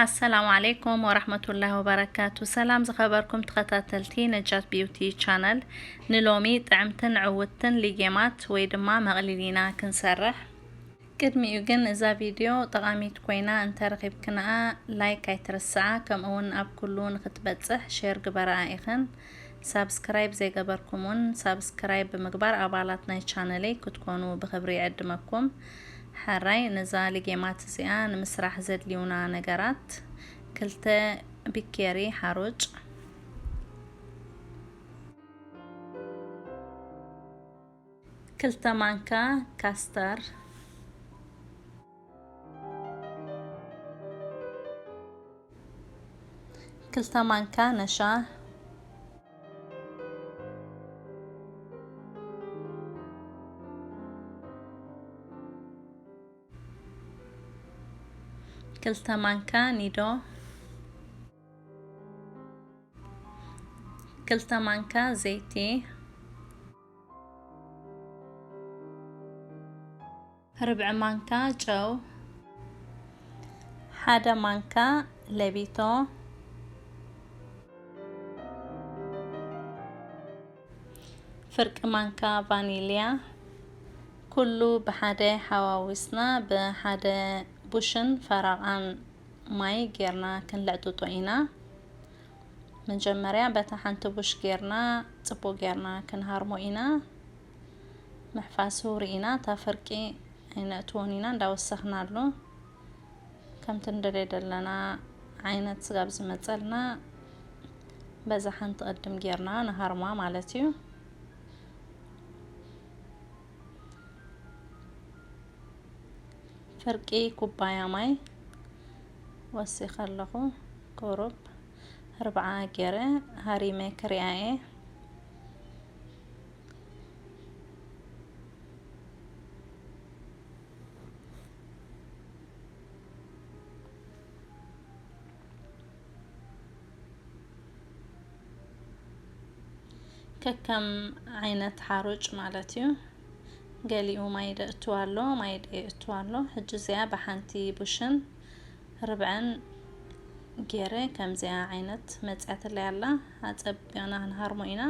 ኣሰላሙ ዓለይኩም ወራህመቱላሂ ወበረካቱ። ሰላም ዝኸበርኩም ተኸታተልቲ ነጃት ቢዩቲ ቻነል፣ ንሎሚ ጥዕምትን ዕውትን ሊጌማት ወይ ድማ መቕሊሊና ክንሰርሕ። ቅድሚኡ ግን እዛ ቪድዮ ጠቓሚት ኮይና እንተረኺብክንኣ ላይክ ኣይትረስዓ፣ ከምኡውን ኣብ ኩሉ ንኽትበጽሕ ሼር ግበርኣ ኢኽን። ሳብስክራይብ ዘይገበርኩም እውን ሳብስክራይብ ብምግባር ኣባላት ናይ ቻነለይ ክትኮኑ ብኽብሪ ይዕድመኩም። ሕራይ ነዛ ሊጌማት እዚኣ ንምስራሕ ዘድልዩና ነገራት፣ ክልተ ቢኬሪ ሓሩጭ፣ ክልተ ማንካ ካስተር፣ ክልተ ማንካ ነሻ፣ ክልተ ማንካ ኒዶ፣ ክልተ ማንካ ዘይቲ፣ ርብዒ ማንካ ጨው፣ ሓደ ማንካ ለቢቶ፣ ፍርቂ ማንካ ቫኒልያ። ኩሉ ብሓደ ሓዋዊስና ብሓደ ቡሽን ፈረቓን ማይ ጌርና ክንልዕጥጦ ኢና። መጀመርያ በታ ሓንቲ ቡሽ ጌርና ጽቡቕ ጌርና ክንሃርሞ ኢና። ምሕፋሱ ርኢና፣ እታ ፍርቂ ኣይነእትዎን ኢና እንዳወሰኽናሉ። ከምቲ ንደልዮ ዘለና ዓይነት ስጋብ ዝመጸልና በዛ ሓንቲ ቅድም ጌርና ንሃርማ ማለት እዩ። ፍርቂ ኩባያ ማይ ወሲኸ ኣለኹ። ቁሩብ ርብዓ ገይረ ሃሪመ ክሪኣ እየ። ከከም ዓይነት ሓሩጭ ማለት እዩ። ገሊኡ ማይ ደእቱ ኣሎ፣ ማይ ደየእቱ ኣሎ። ሕጂ እዚኣ ብሓንቲ ቡሽን ርብዕን ገይረ ከምዚኣ ዓይነት መፅያትለይ ኣላ። ኣፀቢቕና ክንሃርሞ ኢና።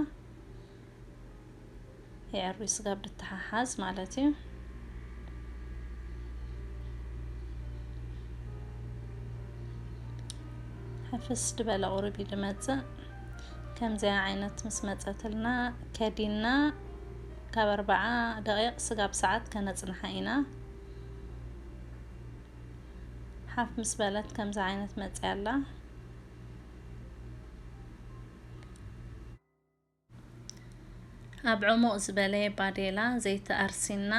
የዕሩይ ስጋብ ድተሓሓዝ ማለት እዩ። ሕፍስ ድበለ ቁሩብ እዩ ድመፅእ። ከምዚኣ ዓይነት ምስ መፀትልና ከዲና ካብ ኣርብዓ ደቂቕ ስጋብ ሰዓት ከነፅንሓ ኢና። ሓፍ ምስ በለት ከምዚ ዓይነት መፅያ ኣላ። ኣብ ዕሙቕ ዝበለ ባዴላ ዘይቲ ኣርሲና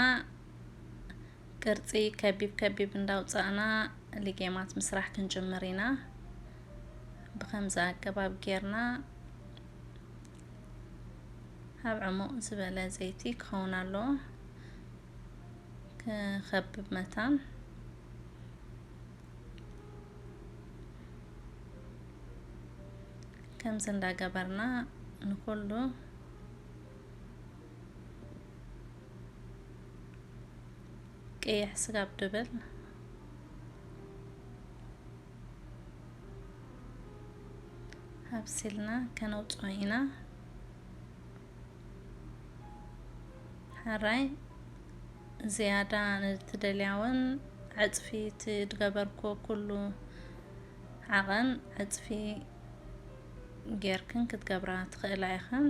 ቅርጺ ከቢብ ከቢብ እንዳውጻእና ሊጌማት ምስራሕ ክንጅምር ኢና። ብኸምዚ ኣገባብ ጌርና ኣብ ዕሙቕ ዝበለ ዘይቲ ክኸውን ኣለዎ። ክኸብብ መታን ከምዚ እንዳገበርና ንኹሉ ቀይሕ ስጋብ ድብል ኣብሲልና ከነውፅኦ ኢና። ሕራይ ዝያዳ ንትደልያ እውን ዕፅፊ እቲ ድገበርክዎ ኩሉ ዓቐን ዕፅፊ ጌርክን ክትገብራ ትኽእላ ኢኽን።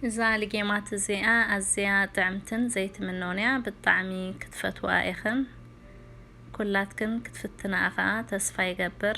እዛ ልጌማት እዚኣ ኣዝያ ጥዕምትን ዘይትምኖን እያ። ብጣዕሚ ክትፈትዋ ኢኽን። ኩላትክን ክትፍትንኣ ኸኣ ተስፋ ይገብር።